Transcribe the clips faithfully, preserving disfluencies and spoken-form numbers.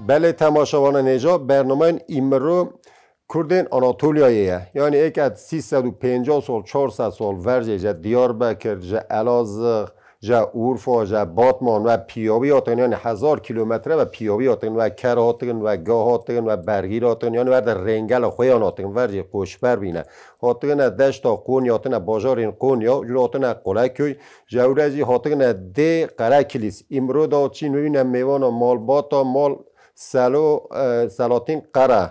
Belê temaşevanên hêja, bernameyên îmiro Kurdên Anatoliyayê ye. Yanî êk et sî sed û pêncah sal, çar sed sal vercê ji Diyarbekir, ji Elazığ, ji Urfa, ji Batman we piyawî hatin, yanî hezar kîlometre we piyawî hatin, we ker hatin, we ga hatin, we bergîr hatin, yanî wer de rêngela xwe yan hatin, vercê koçber bîne. Hatine deşta Konya, hatine bajarên Konya, jû hatine Qulekûy, ji ewre jî hatine dê Qerekilîs. Îmro da çîn bibîne mêvana malbata, mal Selo, e, Selahattin Qere.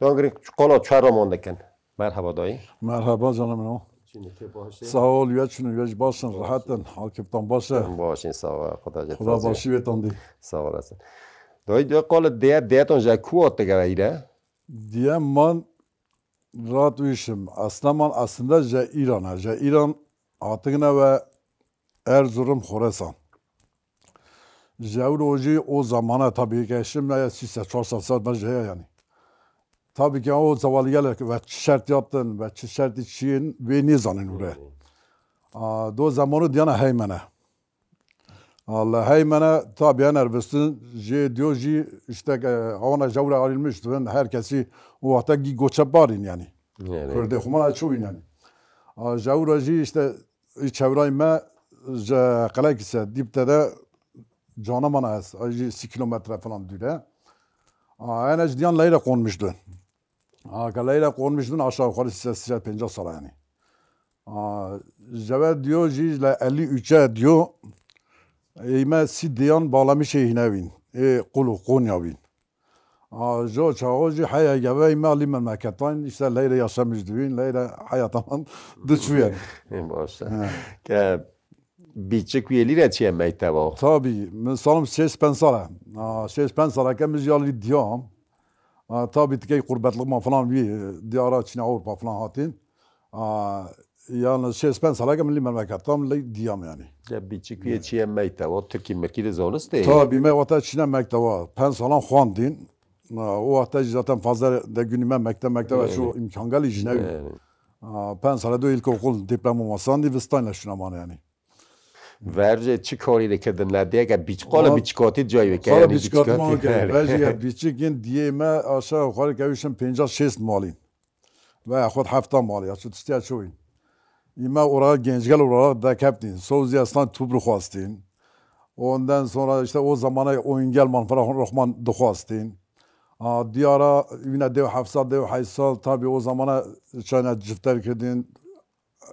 Dangirî qala çerraman dikin. Merhaba dayî. Merhaba canım ya. Çînî te baş e? Sağ ol, ya çînî, ya baş in, rahat in. Halkê tan baş e? Baş in, sağ ol. Xuda ji Xuda te razî. Başî wê tan dî. Sağ olasın. Dayî, dê qala dê, dêtan ji ku hat digere îre? Diye man rahat wîşim. Aslında man aslında ji Îran e. Ji Îran hatigine ve Erzurum, Xorasan. Ji ew rojî o zamana tabii ki şimdi ya sî sed çar sed sal berje heye yani. Tabii ki o zevalî gelek ve çi şertî hatin ve çi şertî çiyên vê nêzanin ure. A, do zamanu diyana heymene. Allah heymene tabii en erbistin jê diyo jî işte, e, hawana jewre ayrılmış dibin, her kesî o wexte gî goçeparîn yani. Yani. Kurdê xwe mana çûyîn yani. A, jewre jî işte Î çewrayê me ji Qelekîse dîpte de canamana ez. Ay jî sî kilometre falan dûr e. A, ene ji diyan leyre qonmiş dun. A, ke leyre qonmiş dun aşağı yukarı sî sed, sî sed pêncah sala yani. A, jeve diyo jî le elî üçe diyo. Ê me sî diyan bağlamışê hîne wîn. Ê qul û Konya wîn. A, jo çaxo jî heya gevey me alî memleketan, işte leyre yaşamış dibîn, leyre heyatanan diçûyen. Baş e. He. Ke biçik wî lîre çiye mekteba? Tabii, min salim şêst pênc sal e. A, şêst pênc sal e ke min jî alî diyam. A, tabii tikey qurbetlik ma falan wî, diyara Çîna Avrupa falan hatin. A, yani şêst pênc saleke min lî memleketam lê diyam yani. Ya biçik yê çiye mekteba, Tirkî mirkî de zanistê? Tabii, me wata çîne mekteba. Pênc salan xwandîn. A, o wexta jî zaten fazla de günü me mekteb, mekteba Evet. Şu imkan gelî jî ne. Evet. A, pênc sale do ilkokul diploma masandî vistayla şuna mane yani. Verce çi karî de kirdin le diyeke biç-, qala Val-, biçikatî cayê weke, Qala yani biçikatî biçikatî, man ke, yani. Verce ya biçik yin diyê me aşağı yukarı kevişim pêncah şêst malîn. Veya xwed hefta malî, ya çi tiştiya çûyî. Îme ora Gencgel ora dekeptîn. Sozî estan tûb rixwastîn. Ondan sonra işte o zamana oyungelman falan rixman dixwastîn. A, diyara wîne dev hefsal, dev heysal, tabii o zamana çayna cifter kirdin,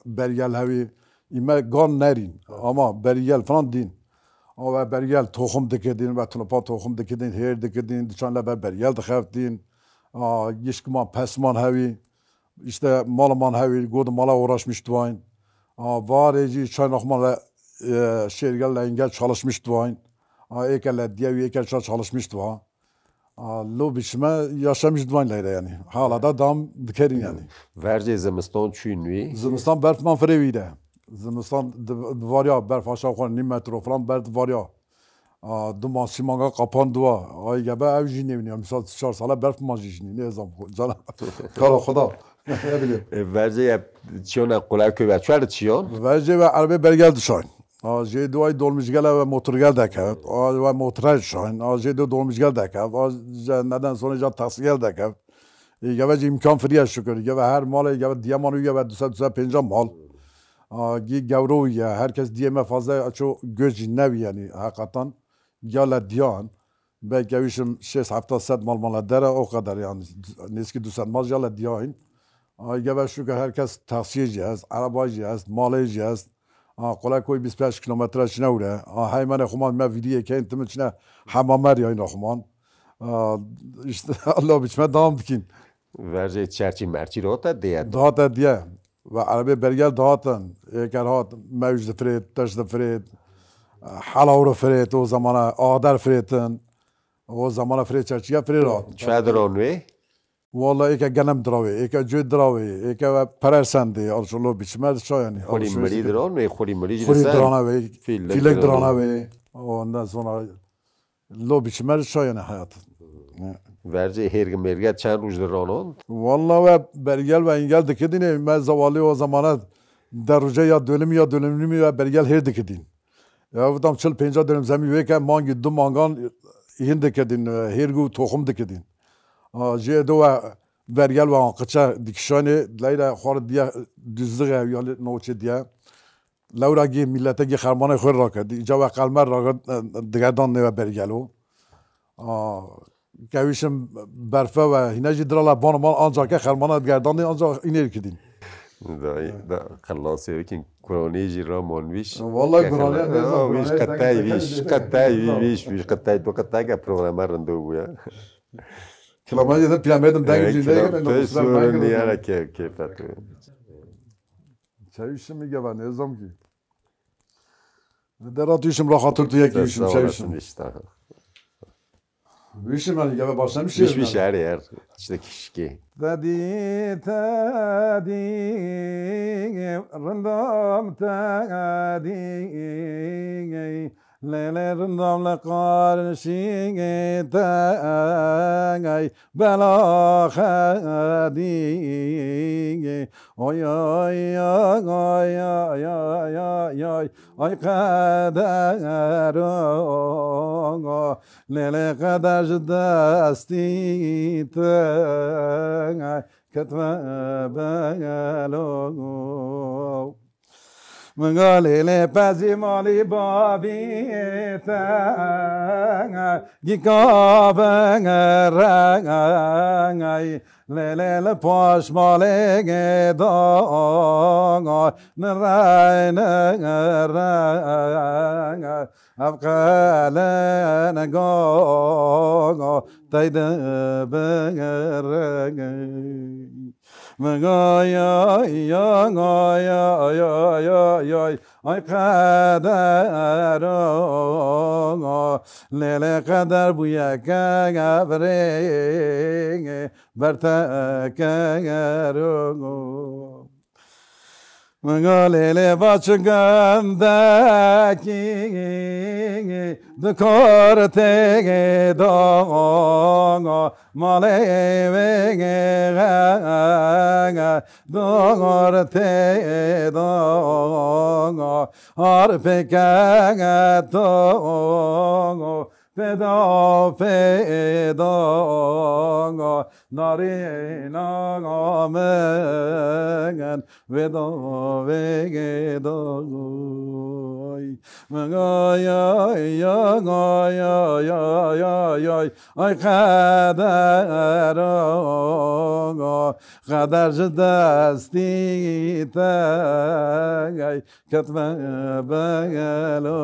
bergel hevî. Îme gan nerîn, ama bergel falan dîn. A, ve bergel toxum dikidin, ve tulupa toxum dikidin, hêr dikidin, diçan le ber bergel dixeftîn. A, gişkman, pesman hevî. İşte malman hevî, god mala uğraşmış duayn. A, varê jî çay naxman le, e, şêrgel le engel çalışmış duayn. A, êke le diyevi, êke ça çalışmış dua. A, lo biçime yaşamış duayn leyre yani. Hala da devam dikerin yani. Vercê zimistan çûyî nûyî? Zimistan berfman firê wî de. Zimistan di-, divarya berf aşağı yukarı nîm metro falan berf divarya. A, du mah sî manga kapan dua. Ay gebe ev jî nêvîniya. Misal çar sale berf ma jî jî nî. Ne zam xo-, cana. Kara Xuda. Ne bileyim. E, vercê ye çiyona qulay köy ve çar çiyon? Vercê ve erbê bergel dişayn. A, jê duay dolmuşgel ve motorgel dekevt. A, ve motorgel dişayn. A, jê du dolmuşgel dekevt. A, jê neden sonra ja taksîgel dekevt. Ê geve jî îmkan firiye şükür. Geve her malê geve diyeman û geve du sed, du sed pêncah mal. A, gî gewro ye. Herkes diyeme fazla aço göz jî nevi yani hakikaten. Gale diyan. Belki evişim şêst hefta sed mal mala dere o kadar yani. Nêzîkî du sed mal jale diyayin. A, geve şükür herkes taksiye jî est, araba jî est, malê jî est. A, kolay koy bîst pênc kilometre çine ure. A, heymanê xuman me vîdiyê keyin timin çine hemame riyayna xuman. A, işte Allah biçme devam dikin. Vercê çerçî merçî re hate diye. Dihate diye. Ve erebê bergel dihatin. Êker hat, mewj difirêt, teş difirêt. Helaw re firêt, o zamana ader firêtin. O zamana firê çerçîye firê hat. Çi diran wê? Walla êke genem dirawê, êke cû dirawê, êke ve perer sendê, alşolo biçme de ça yani. Xulî Alışverişi mirî de- diran wê, xulî mirî jî Xulî sen. Dirana ve, Fîlek filek diran dirana wê. Ondan sonra lo biçme de ça yani hayat. Vercê hêrgi mêrge çend roj diranon? Walla ve bergel ve engel dikidine, me zevalê o zamana de roje ya dönümü ya dönümü ve bergel hêr dikidin. Ya tam çil pênca dönüm zemî wê ke mangî du mangan hin dikidîn, hêrg û toxum dikidîn. A, jê do we vergel we qiçe dikişanê, leyre xwar diye duzdixe ya li navçê diye. Lewra gî mîlete gî xermanê xwe rake, îca we qelme rake, digedan nêwe bergelo. A, kewişim berfe we hîne jî dirala ban man ancak ke xermana digedan nê ancak înê kidîn. Da, da, xelasê wekîn kuranê jî raman wîş. Wallahî Ke kuranê xela-, nêzan, ya, wîş kuranê qetey, nêzan, wîş nêzan. Qetey, wî, wîş, wîş qetey, tu qetey ke programa rindo bûye. Kilamacı da piyamedim dengê Ee, cindeyê kilam-, ben de tey kusura sorun bakma. Niyara ke-, keyfet. Çawîşim mi geva nêzam ki. Dera tu işim rahat ol tu yek Sağ işim olasın çawîşim. Işte. Wîşim yani geva başlamış Wîş, wîş, her yer. İşte kişki. Tedî, tedî, rindam tedî. Lê, lê rindam li qarşî te, ey bela xedî. Oy, oy, oy, ay qedero, lê, lê qeder ji destî te, ey ketme belo. Min got lê lê pezî malî babî te, gîka bingere, lê lê li paş malê da, nirey nirey, ev qelin go, go, teyde bingere. Min got, ay, ay, ay, ay, ay, ay, ay, ay qedero, lê, lê qeder bûye kevirê, ber te kero. Min got, lê, lê va çi gundekî di kor tê da, malê wê dor tê da, har pêke to pêda pêda, narîna min vêda vê doy. Ay, ay, ay, ay, ay, ay, ay, ay qedero, qeder ji destî te, ay ketme belo.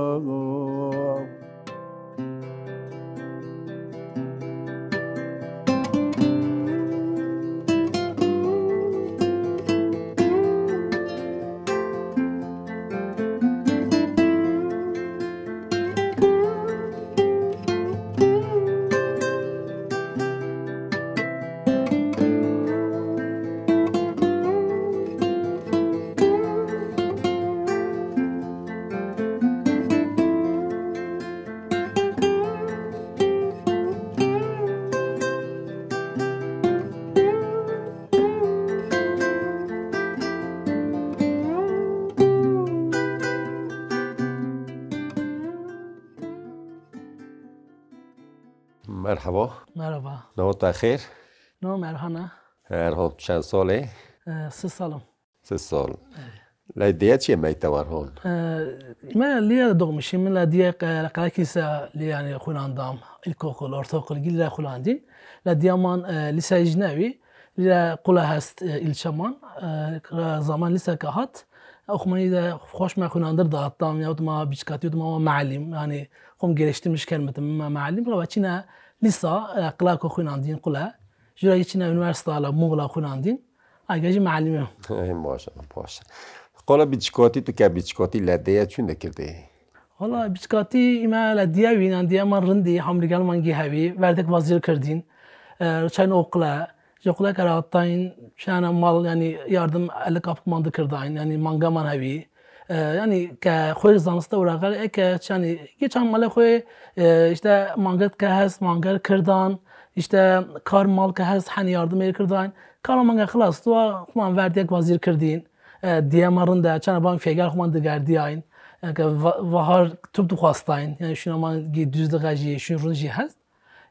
Merhaba. Merhaba. Nava te xêr? Navê me Erhan e. Erhan, tu çend sal e? E, sê sal im. Sê sal. Evet. Lê diye çi yemekte var hon? E, me liye doğmuşum, la diye ke-, kelekî se liye yani xwînandam, ilkokul, ortaokul, gî lê xwînandî. La diye man, e, lise jî newî, lê qule hest, e, ilçe man, e, zaman lise ke hat, oxumanî de xweş me xwînandir dağıttam, yahut ma biçkatî, yahut ma, ma mealim, yani xwem geliştirmiş kermitim, ma mealim, ra çine lisa, e, qila ku xwînandîn qule, jura çine üniversite la Muğla xwînandîn. Ege jî mealimê. Ey, maşallah, baş. Qala biçkatî tu ke biçkatî ledeye çûn de kirdê? Wala biçkatî îme lediye wî, nan diye man rindî, hamrîgel man gî hewî, verdek vazîr kirdîn. E, çayn okule, ji okule ke rahatayîn, çana mal, yani yardım eli kapık man dikirdayn, yani manga man hewî. E, yani ke xwe zaniste û raxel, e ke çani, geçen male xwe, e, işte manget ke hest, manger kirdan, işte kar mal ke hest, hani yardım ê kirdayn. Kara manga xilas, tu xwe man verdek vazîr kirdîn. E, diye ma rind e, çana ban fêger xwe man digerdiyayn. E, ke va-, vahar tub dixwastayın. Yani şuna man gî düz dixe jî, şun run jî hest.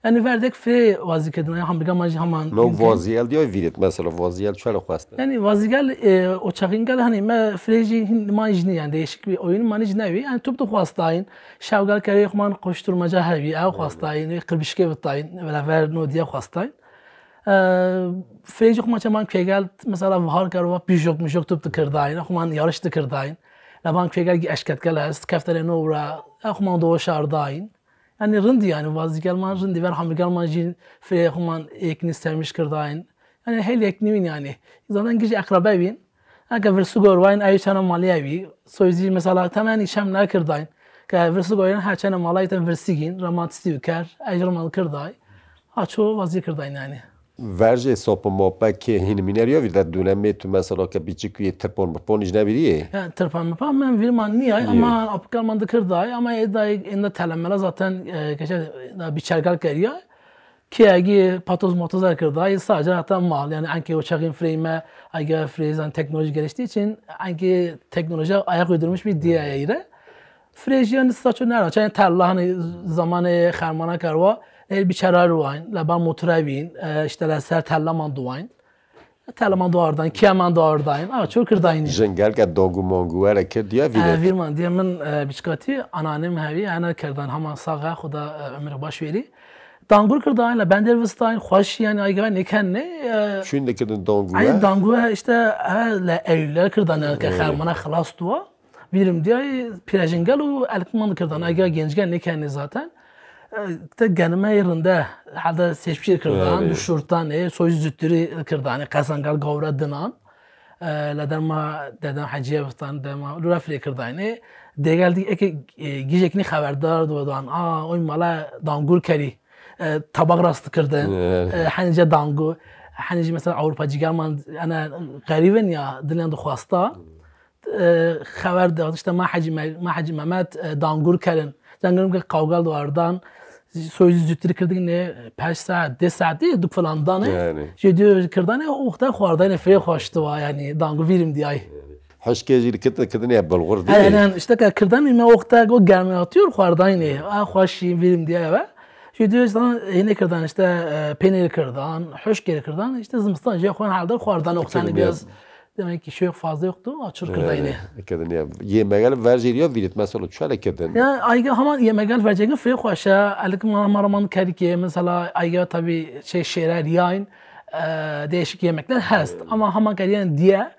Yani verdek fê wazî kirdin, yani hamburger man jî haman No mümkün. Vaziyel diyor virit mesela, vaziyel çöyle xwestin. Yani vazîgel, e, o çaxîn gel hani me frê jî hin man jî yani değişik bir oyun man jî nevi. Yani top da xwestayın. Şevgel kerê xman koşturmaca hevi, ev xwestayın, qırbişke bitayın, böyle ver no diye xwestayın. E, frê jî xman çeman kegel mesela vahar kerwa pijok mijok top da kirdayın, xman yarış da kirdayın. Laban kegel gi eşketgel est, keftere no ura, xman do şardayın. Yani rindî yani vazîgel man rindî ver hamburger man jî fê xwe man êknî sermiş kirdayên. Yani hel êknî wîn yani. Zaten gijî eqrebe wîn. Eke virsû gor wayên ew çana malî ew î. Soyzî mesela temen îşem ne kirdayên. Ke virsû gorin her çana malay ten virsîgîn, romantîstî û ker, ew jî roman kirday. Ha ço vazî kirdayên yani. Verjê sopa mopa kê hîn mîner ya vîr de dûne mê tu mesela ke bîçik yê tirpon mipon jî nebîrî yê? Ya tirpan mipan min vîr man niyay ama apikar man dikir day ama ê day ênde telemela zaten e, geçe da bir çergal keriya. Ki egi patoz motoz er kirday sadece hatta mal yani anki o çağın freyme agi freyzan teknoloji geliştiği için anki teknoloji ayak uydurmuş bir diye yere. Frêjiyan saço nera, çayên tella hani zamanê xermana kerwa, ê biçera ruwayn, le ban motora wîn, e, işte le ser tella man duwayn. Tella man duardayn, kiya man duardayn. Ama çok kirdayn. Jin gelke dongu mongu were kir diye E, vîret. Vîr man diye min e, biçkatî ananê min hevî, ene kirdan hema sax e, Xuda e, ömür baş verî. Dangur kirdayn, le bender vistayn, xweş yani ayga ne ken ne. E, Şun de kirdin dongu. Ay dangu işte e, le evler kirdan ke xermana xelas duwa. Vîrim diyayê pîrejingel û elkman dikirdan. Ege gencgel nêkenê zaten. E, te genime rinde helde seçpîr kirdan, Evet. Du şurtanê, soy züttürü kirdanê, qesengal gavre dinan. E, le derma dedem heciye biftan, dema lura firê kirdanê. Degel di eke e, gijekini xeberdar do dan. A, oy mala dangur kerî. E, tabak rast kirdin. Evet. E, henice dangu. Henice mesela Avrupa cigerman, yani garibin ya, dilen de xwasta. E, xeber de işte ma Hacı, Me- ma Hacı Mehmet e, dangur kerin. Dangurim ke kavgal do ardan. Soyuzî züttir kirdin ne, peş saat, deh saat değil, duk falan dane. Yani. Şey diyor, kirdane, o kadar xwardayne fê xweşti va, yani, dangu vîrim diyay. Hişkê jî li kitin, kitin ya bulgur değil. Yani, işte ke kirdan me o kadar o gelme atıyor, xwardayne. A xweşî vîrim diyay ve. Şey diyor, işte, yine kirdan, işte, e, peynir kirdan, hişkê kirdan, işte, zimistan, şey, xwan halde xwardan o kadar Kitin biraz. Demek ki şey yok, fazla yoktu, açır kırdayne. Ee, kadın ya. Yemegel verjeriyor virit mesela çöyle kadın. Ya ayga hemen yemegel verjegin fê xweşe, elik ma ma roman kerike mesela ayga tabi şey şeyler yayın, e, değişik yemekler hest. Ama hemen keriyen diye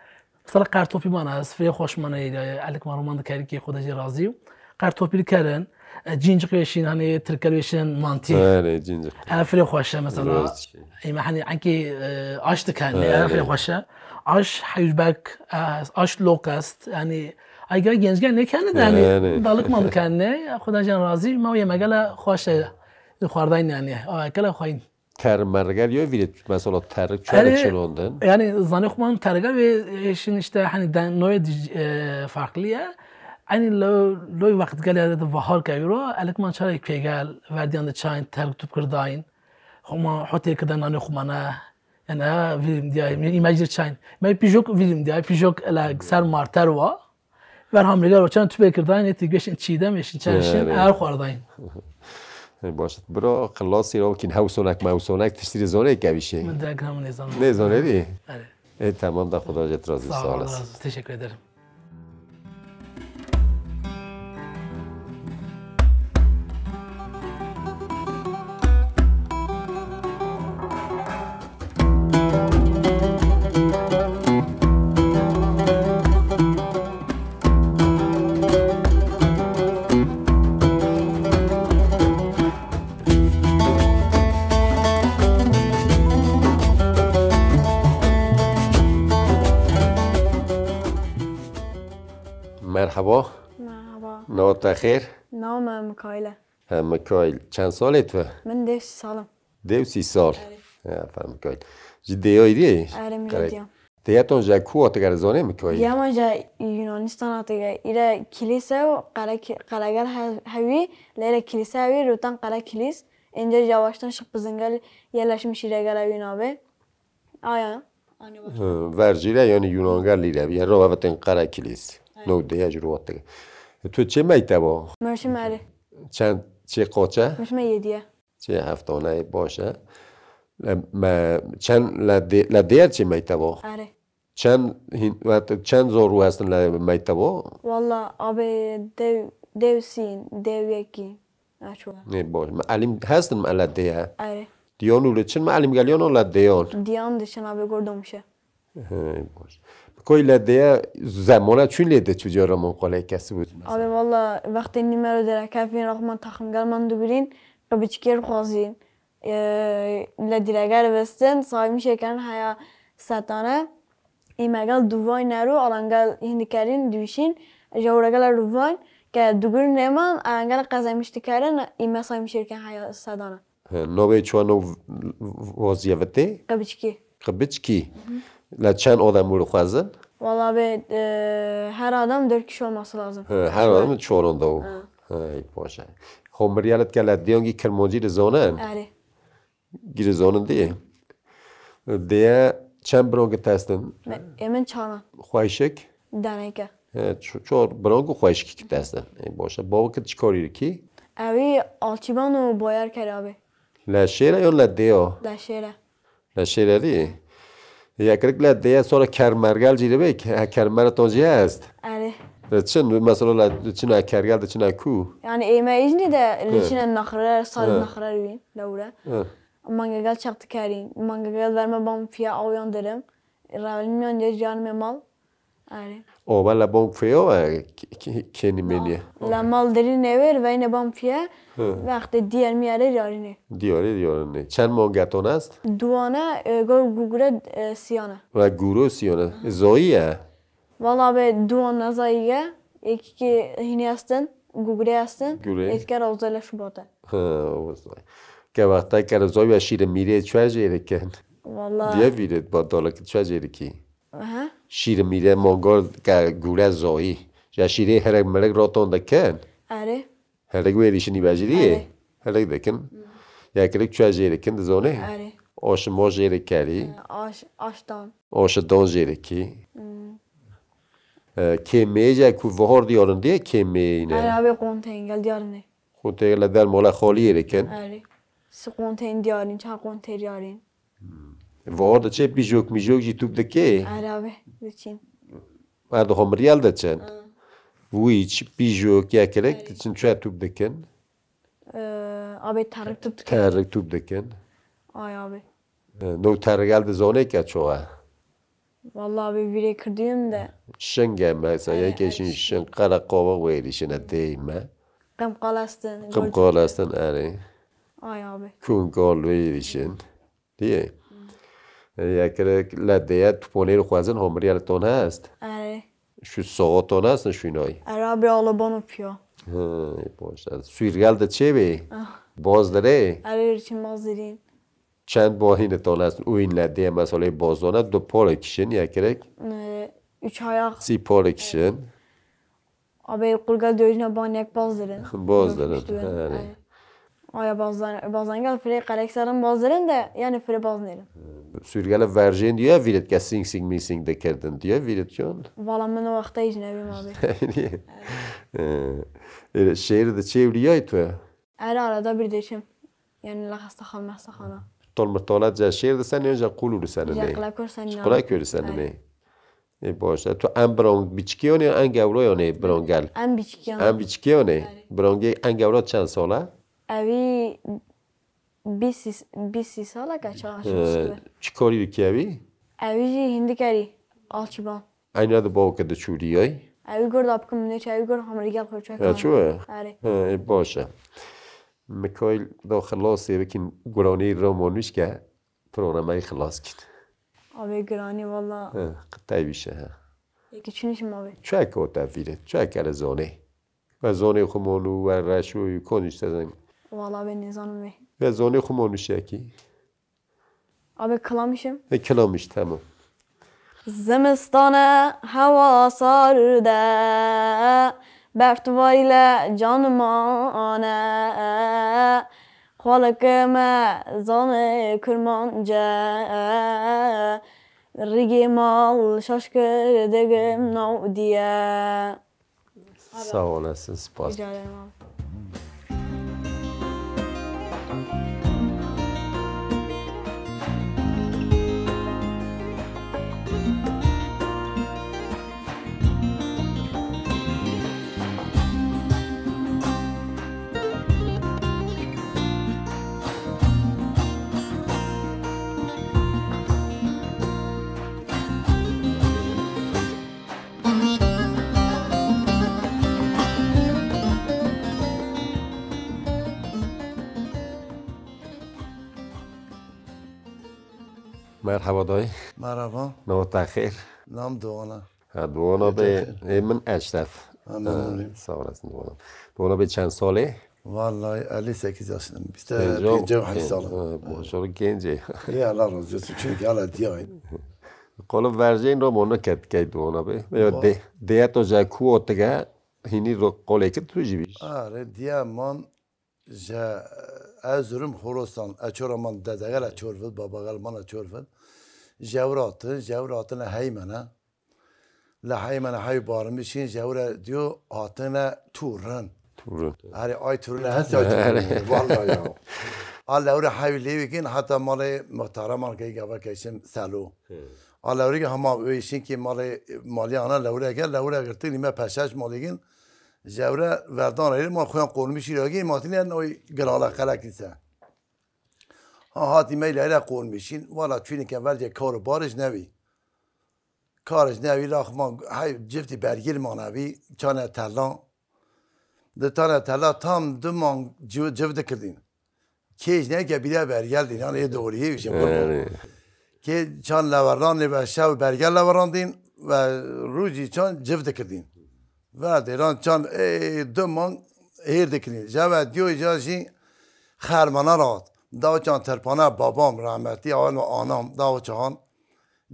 mesela kartopi mana, fê xweş mana, elik ma roman kerike, Xuda jê razî. Kartopi kerin, e, cincik veşin, hani Tirkel veşin manti. Öyle cincik. Ev fê xweşe mesela. Biraz şey. Ê me henî enkê, e, aş dikene, Erê. Ev fê xweşe. Aş heyrbek, e, aş lokest, yani, ayga gençken ne kene de, yani, Erê. Dalık ma dikene, Xuda can razî, ma yemegele xweşe, xwardayn yani, a, kele xweyn. Ter mergel yo vîret, mesela terik çare Erê, çilondin. Yani, zanê xwe man tergel ve, e, şin işte, hani, den, noye di-, e, farklı ya. Hani, lo, loy waqt gel ya de vahar keviro, elik man çare kegel, verdiyan de çayn, terk tup kirdayn. Xwe ma hotel kirdan nanê xwe mane. Yani ha vîrim diyay, îmecî çayn. Me pîjok vîrim diyay, pîjok la ser marter wa. Ver hamrîgar oçan tüpe kirdayn, eti geşin çiğdem, eşin çarşin, Evet. Er xwardayn. Baş, bro, xilasî ro kîn hewsonek mewsonek tiştî zone kevî şey. Min direkt nam nêzan. Nêzone dî? Evet. E, tamam da Xuda jê razî, Sağ sağ ol, olasın. Razı, teşekkür ederim. Merhaba. Merhaba. Nava te xêr? Nava me Mikail e. He, Mikail. Çend salê tu? Min deh sal im. Deh sî sal. He, aferin Mikail. Ji dêyayî dê? Erê, min Qere- dêya. Dêya ton ji ku hatige, zanê Mikail? Dêya me ji Yunanîstan hatige. Îre kilîse û qere ki-, qeregel he-, hewî, lê îre kilîse hewî, rotan qere kilîs. Înce ji yavaştan şik bi zingel yerleşmiş îre gele wî navê. Aya. Hı, ver jî re, yani Yunangel lîre. Yani rava vetin qere kilîs. Evet. No dêya ji ro hatige. Tu çê mekteba? Merşim erê. Çend çê qaçe? Merşim yediye. Çi heftane baş e. Le, me, çend le dê-, le dêyer çi mektebo? Erê. Çend hin-, wet-, çend zor û hestin le mektebo? Walla abê dew, dew sîn, dew yekî. Açwa. Ne baş. Me elim hestin me le dêye. Erê. Diyon û li çin me elim geliyon o le dêyon. Diyan diçin abê gor domşe. He, baş. Koy le dêye zemana çün lê de çocuğa roman kolay kesi bû. Abê walla wextê nîmero derekefîn rexman taxim gelman dugurîn, qibîçkê xwazîn. E, le dîreger vestin, saymışeken haya setane. Îme gel duvay neru, alan gel hindi kerin, duşin. Jawre gel ruvan, ke dugur neman, alan gel qezemiş dikerin, îme saymışeken haya setane. He, navê çuwa nav vaziyevitê? Qibîçkî. Qibîçkî. Le çend adam wilo xwezin? Walla be, e, her adam dört kişi olması lazım. He, her adam çoron da o. Ha. He, baş e. Homiriyalet ke le diyongî Kirmancî de zonen? Erê. Giri zonin diye. Diye çend birongî testin? Me, emin çaran. Xweşik? Deneke. He, ço-, çor birongî xweşikî ki testin. E, baş e. Bavakit çi karî ki? Evi alçiban û boyar kere abi. Le şêre yon le dêyo? Le şêre. Le şêre dî. Yekrik le dêye sonra kermergel cî dibe ki, he, kermere ton jî est. Erê. De çin, mesela le çin a kergel de çin a ku? Yani ême îjnî de li çine naxrer, sal naxrer wî, lewre. He. Mangegel çeq dikerîn. Mangegel verme bam fiya awiyan derim. Rewelin miyan de ciyan me mal. Erê. O ben le bom fiyo, e, k-, k-, kênî menî. Le mal derî nêvêr, veyne bam fiye. Hı. Wextê diyer miyere yarine. Diyarê yarine. Çend mangeton est? Duane, e, go gugure, e, siyane. Ve guro siyane. Zoyi ye? Valla be duan nezayige. Eki ki hini estin, gugure estin. Gure. Etker avzele şubate. Ha, o zoyi. Ke wexta ke zoyi ve şîre mîrê çuê jêre ken. Valla. Diye vîret ba dalek çuê jêre ki. Aha. Şîre mîre mongol ke gure zoyi. Ya şîre herek melek roton de ken. Erê. Herek wê rîşinî bejirî. Erê. Herek de kin. Ya kerek çuê jêre kin de zone. Erê. Oş mo jêre kerî. Aş, aştan. Oş don jêre ki. Hmm. E, kêmeyê jî ku vihor diyarin diye kêmeyê yine. Erê abi konteyn gel diyarine. Xwe tê le der mola xaliyê re kin. Erê. Si konteyn diyarîn, çar konteyn diyarîn. Vihor de çê pîjok mîjok jî tûp dikê? Erê abi, diçin. Her di homiriyel de çin. Hı. Wîç, pîjok, yekirik, diçin çuê tûp dikin. Ee, abi terik tûp dikin. Terik tûp dikin. Ay abi. E, no tergel de zonê ke ço e? Vallahi abi vîrê kirdîm de. Şing e mesela, erê, yekê erê, şin, şin. Şin qere qova wêrî şine deyme. Qim qalastin. Qim qalastin, erê. Ay abi. Kun gol wêrî şin. Diye. E, yekere le deye tuponê xwezin homiriya li ton hest? Erê. Şu soğo ton hest şunoy? Erê abi alabano piya. Hı, boş. Suîrgel de çê bê? Ah. Boz dirê? Erê, çi mazirîn. Çend bohîne ton hest? Û in le dê meselê bozona du pole kişin, yekerek? Ee, üç ayak. Sî pole kişin. Abi qulgal dojna ban yek baz dirin. Baz dirin, erê. Aya bazdan, bazdan gel fire qelek serin baz dirin de, yani fire baz nerin. Sürgele verjên diye viret ke sing sing mi sing de kerdin diye viret yon. Valla min o wexta hiç nebim abi. Ee, şehir de çevriye tu? Her arada bir deşim. Yani la hastahane, hastahana. Tol mirtolat ca şêr disenê, ca qulû disenê. Ca qilekor senê. Qilekor disenê. Ê, baş e. Tu em birong biçikî yonê, en gewro yonê birongel? Em biçikî yonê. Em biçikî yonê. Birongê en gewro çend sal e? Evî bîst, bîst sî sal e, çawa çû. Çi karî dikî evî? Evî jî hindikerî, alçiban. Eyna di bawke diçûriyay? Evî gor da bikim, ne çi evî gor hamrî gel xwe çek. Ya çû? Erê. He, baş e. Mikail da xilasê bikin guranî romanî ke programayê xilas kit. Abi giranî valla. He, qitay bir şey ha. Yekî çinişim abi. Çuek o tevîre, çuek ele zonê. Ve zonê xumonu ve reşoyu konuşsezin. Valla ben nizanim ve. Ve zonê xumonu şeki. Abi kilamişim. E, kilamiş, tamam. Zimistane hewa sar de, berftuvarî le can mane. Xalike me zanê kurmance, rigê mal şaş kir digim nav diye. Sağ olasın, spas. Rica ederim abi. Merhaba dayê. Merhaba. Nava te xêr. Nam Doğan'a. Ha, Doğan'a be, Teşekkür. E, min Eşref. Ha, memnun oldum. Sağ olasın Doğan'a. Doğan'a be çend salê? Vallahi elli sekiz yaşındayım. Biz de Genco. Genco E, Haysal. Ha, maşallah genç e. Ya Allah razı olsun. Çünkü hala diye. Kolum vereceğin romanı ket key Doğan'a be. Veya Doğan. De, diyeto ja kuotige hini ro-, kolekir tu jibiş. Are diye man Je Erzurum Horasan, e çora man dedegel e çor vid, babagel man e çor vid. Jewratin, jewratin e heymene. Le heymene hey barmişin, jewre diyo hatine turin. Turin. Herê ay turine hesi ay turine. Vallahi ya. A lewre hey lêwikin heta malê muhtara man ke gava keşim selo. A lewre ki hama öy işin ki malê, maliyana lewre gel, lewre girtin, lime peşeş malikin. Jewre verdan reyli ma xuyan qormişî ragî matîne noy girala xelekî se. Ha hatî me leyre qormişîn, wala çûnî ke verce kar û barij nevî. Karij nevî lax ma hey ciftî bergîl ma nevî, çane tela. Di tane tela tam du man civ, civ dikirdîn. Kêj neke bîre bergel dîn, yanî ê doriyê wî jî qurban. Kê çan leverandî ve şev bergel leverandîn ve rû jî çan civ dikirdîn. Ve dêran çan ê du man hêr dikirdîn. Jeve diyo ca jî xermana rat. Daw çan tirpana babam rahmetî awen ve anam daw çan.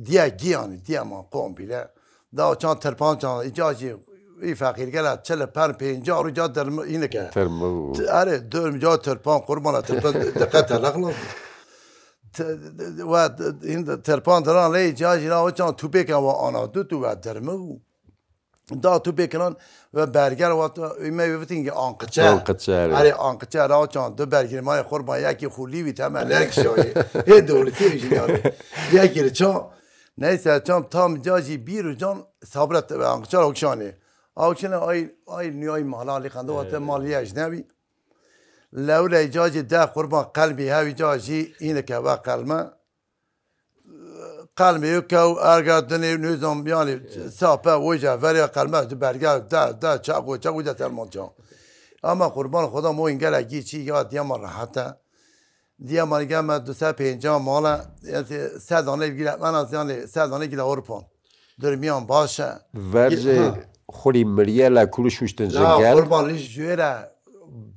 Diye giyanî, diye man komple. Da çan tirpan çan, îca jî î feqîrgela çil û pênc, pêncî û ca dermi înike. Termi bû. T-, erê, dörm ca tirpan, qurbana tirpan, diqet telaq lazim. T-, we, hîn tirpan diran lê îca jî na o çan tûpêke we ana, du tû we dermi bû. Da tu pêkiran ve berger wat me wê vitin ki anqiçe. Anqiçe, erê. Erê anqiçe ra çan du bergir ma qurban yekî xulî wî temel nek şoyê. Hê dewletî wî jî yani. Yekî li çan. Neyse çan tam ca jî bîr û can sabret ve anqiçe ra okşanê. Okşanê ay, ay niyay mala li qende wate mal ye ecnebî. Lewre ca jî de qurban qelbî hevî ca jî înike ve qelme. Qelmê kew erga dinê nizam yani sape wêja verya qelme tu berga de, de çaxo, çaxo de terman çax. Ama qurban Xuda moyîn gelek gî çî ya diye ma rehet e. Diye ma gel me du sed pêncî mala, yani se dane gile, en az yani se dane gile Avrupa. Durmiyan baş e. Vercê Ha. xulî miriye la kuru şuştin La jingel. Qurban li jüre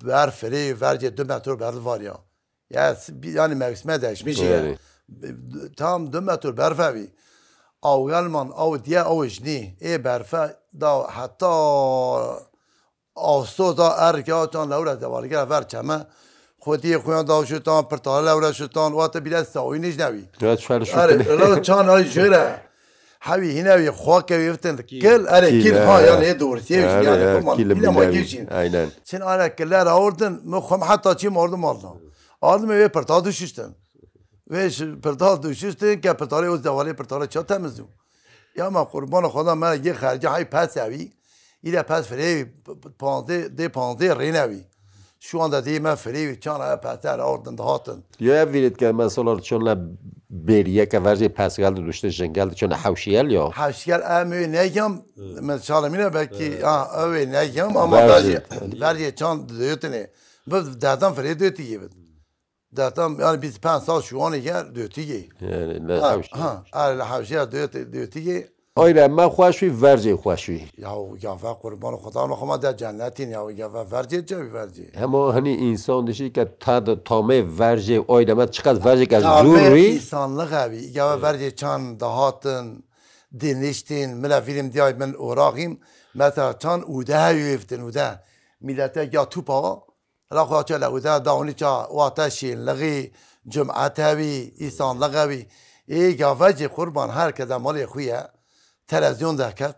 ber firê vercê du metro ber var ya. Ya, s-, bi-, yani mevsime değişmiş ya. Yani. Tam du metr berfe bî. Aw gelman, aw diye, aw jnî. Ê berfe da heta Ağustos da erke atan lewre de var. Gel ver çeme. Xwediyê xuyan da şutan, pirtale lewre şutan. Wate bile sawî nijnevî. Ya, çfel Erê, şutine. Lo çan ay jüre. Hewî hîne wî xwakê wî vitin kil, erê, kil, kil, ha, he. Yani ê doğrusu, ê Erê, yani, he, tamam, kil yine ma bilmem. Gevşin. Aynen. Çin ara killer ordin, mi xwem hatta çim ordum aldım. Aldım eve pırtal düşüştün. Ve şu pırtal düşüştün, ke pırtali o zevalê pırtali ça temizdu. Ya ma qurban Xuda me ye xerci hay pes evi. Île pes firê, p-, p-, panzdeh, dê panzdeh rêne wî. Şu anda dê me firê wî, çan aya pes er ordin dihatin. Ya ev vîrit ke mesela çon le bêriye ke vercê pesgel de duşte jingel de çon hewşiyel ya. Hewşiyel em ê neyam, Hı. Min çalemîne belkî, Hı. Ha, ew ê neyam ama Vercê. Vercê, vercê çan diyotine. Bu derdan firê diyotî gibi. Derdan yani bîst pênc sal şu anê ger diyotî. Yani le Ha, hewşiyel. Ha, er le hewşiyel diyotî, diyotî. Ayre me xweş wî, vercê xweş wî. Ya, ya ve qurban Xudan xwe me de cennetin ya, ya ve vercê çe wî vercê. Hema hinî însan dişî ke ta de tamê vercê, ayre me çiqas vercê ke Tamê zûr wî. Însanlıq evî, ya ve vercê çan dahatin, diniştin, min e vîlim diyay min oraqîm, mesela çan ude hevî wêftin ude. Millete ya tupa, Hela xwe çe lewde dawni ça wate şînlixî, cumete wî, îsanlixe wî. Ê gave jî qurban her ke de malê xwe ye, televizyon deket.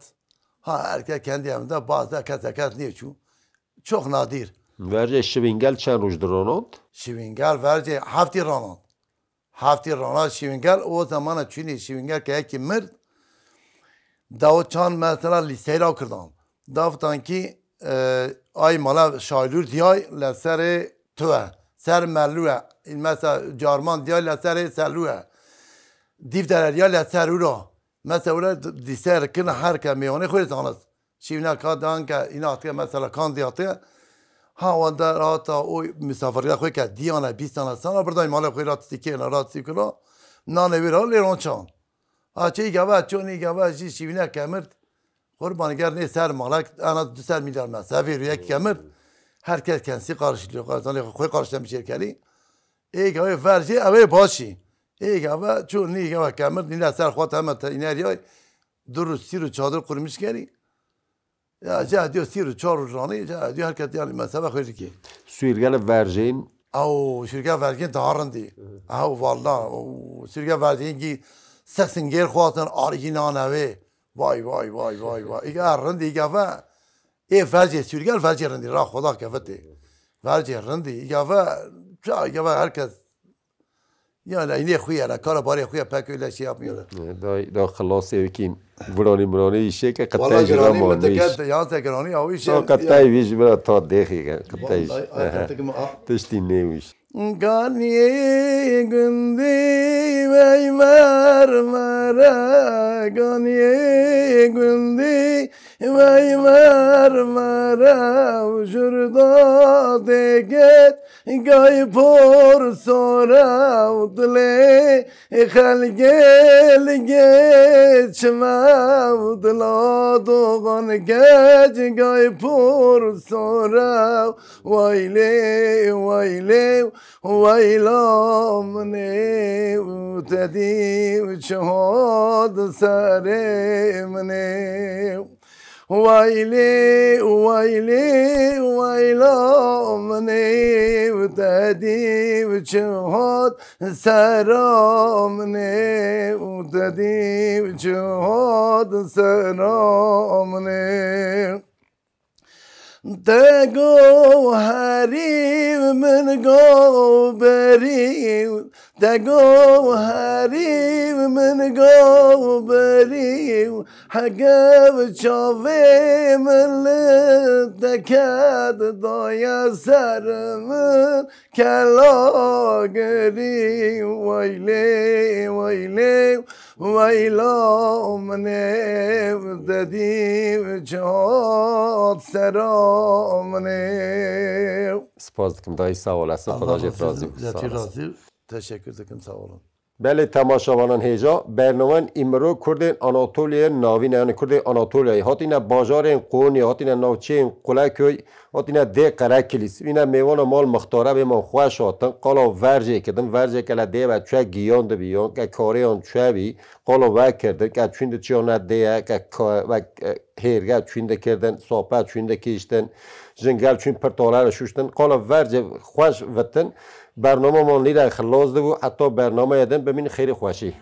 Ha erke kendi evinde bazı kes kes nêçû. Çok nadir. Vercê şivîngel çend roj dironot? Şivîngel vercê heftî ranot. Heftî rana şîvîngel, o zamana çûnî şîvîngel ke yekî mird, da o çand mesela lîseyê ra kirdan. Daftan kî, e, ay mala şaylûr diyay le serê tuwe, ser melû e. Mesela carman diyay le serê selû e. Dîv dereriya le ser û ra. Mesela û ra lîseyê kin her ke mêwanê xwe zanist. Şîvna ka dan ke îna hatiye mesela kan diyatiye. Ha wanda rahata o misafirliğe xwe ke diyane bîstane sana birday mala xwe rat sikêna rat sikula. Nanê wî ra lê ronçan. A çê gava çonî gava jî şîvîne kemirt. Qurban ger nê ser malek ana du ser milyar me. Sevê rüyek kemirt. Herkes kendisi karşılıyor. Karşılıyor. Koy karşılamış erkeli. Ê gavê vercê ew ê başî. Ê gava çû nî gava kemirt nîne ser xwe teme te îner yay. Dur û sîr û çadir kurmuş kerî. Ya, ca diyor sîr û çar û ranî, ca diyor herkes yani mezhebe xwe dikê. Sûrgel verjên. Aw, sûrgel verjên daha rindî. Aw, valla, aw, sûrgel verjên gî sesin gêr xwatin arjî nanevê. Vay, vay, vay, vay, vay. Îga rindî, îga ve. Ê vercê sûrgel, vercê rindî. Ra Xweda kefetê. Vercê rindî. Îga ve, ça, îga ve herkes. Ya, la, îlê xwe ye, la, kara barê xwe ye, pek öyle şey yapmıyorlar. Da, da xilasê wekî, viranî miranî îşê ke Valla qetey ji giranî raman me te wîş. Ket, ya te giranî, ya wîş. Da qetey wîş, bira ta dêxî ke, qetey. Vallahi, hakikaten ama, a- Tiştî nêwîş. Ganiyê gundî wey mermere, ganiyê gundî wey mermere, jurda dêket gay por sore û dilê xelkê li geçme û dila doxan keç gay por sore. Waylê, waylê, wayla min ê û te dî û çi hat serê min ê. Waylê, waylê, wayla min ê û te dî û çi hat sera min ê û te dî û çi hat sera min ê. Te go herî min go berî, te go herî min go berî, hegev çavê min li deket daye ser min. Kela gerî weylê, weylê, weyla min ê, dedî çi hat sera min ê. Spas dikim dayî, sağ olasın. Xweda jê razî. Teşekkür dikim, sağ olun. Belê temaşevanan hêja, bernamen îmiro Kurdên Anatoliyê navîne, yani Kurdên Anatoliyayê. Hatîne bajarên Qoniyê, hatîne navçeyên Quleköy, hatîne dê Qerekilîs. Îne mêvana mal mixtare bê me xweş hatin. Qala vercê kirdin, vercê ke le dê ve çe giyan dibî, yan ke karêyan çe bî, qala vekirdin, ke çûn di çiyane dê ye, ke ka-, ve, e, hêrge çûn dikirdin, sape çûn dikiştin, jingel çûn pirtale re şuştin. Qala vercê xweş vitin. Bernama man lîre xilas dibû, heta bernameyê din bimîn xêrî xweşî.